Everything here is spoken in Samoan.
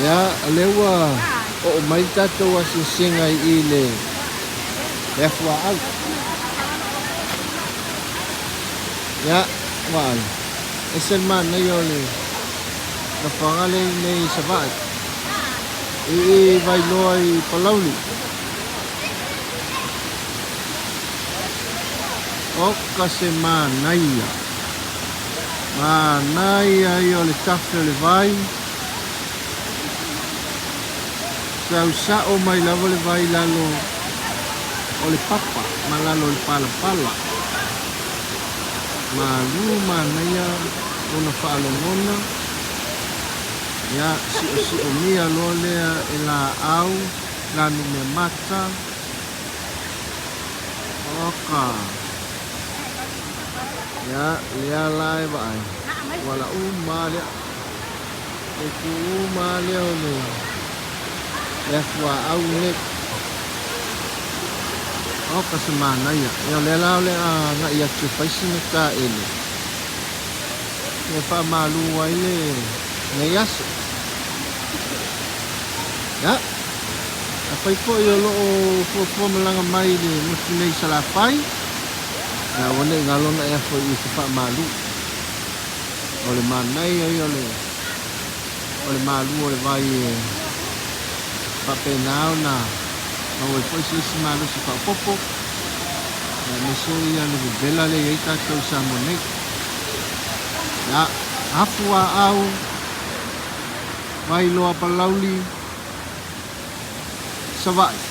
Ia, o lea ua oo mai le tatou asiasiga i i le le afuaau. Ia, vaai, ese le manaia o le nofoaga lea i inei i Savaii. I i Vailoa i Palauli. Oka se manaia. Manaia ia o le tafe o le vai. Sau sa'o mai lava le vai i lalo o le papa ma lalo o le palapala. Malu manaia lona faalogona. Ia, siosiomia loa lea e laau lanumeamata. Oka. Ia, lea la e vaai, ua ala uma lava lea. Le itu uma lava lea o le le afuaau lenei. Oka se manaia. Ia o lea la o le a agai atu e fai sina taele e faamalu ai lenei aso. Ia, afai foi o lo o fuafua malaga mai i le motu nei i Salafai, ia aua ne i galo ona e afo i i e te faamalu. O le manaia ia o le o le malu o le vai e faapena ona maua ai foi se isi malosi faaopoopo, aemaise ia le vevela lea e i ai tatou i Samoa nei. Ia, afu aau, Vailoa Palauli, Savaii.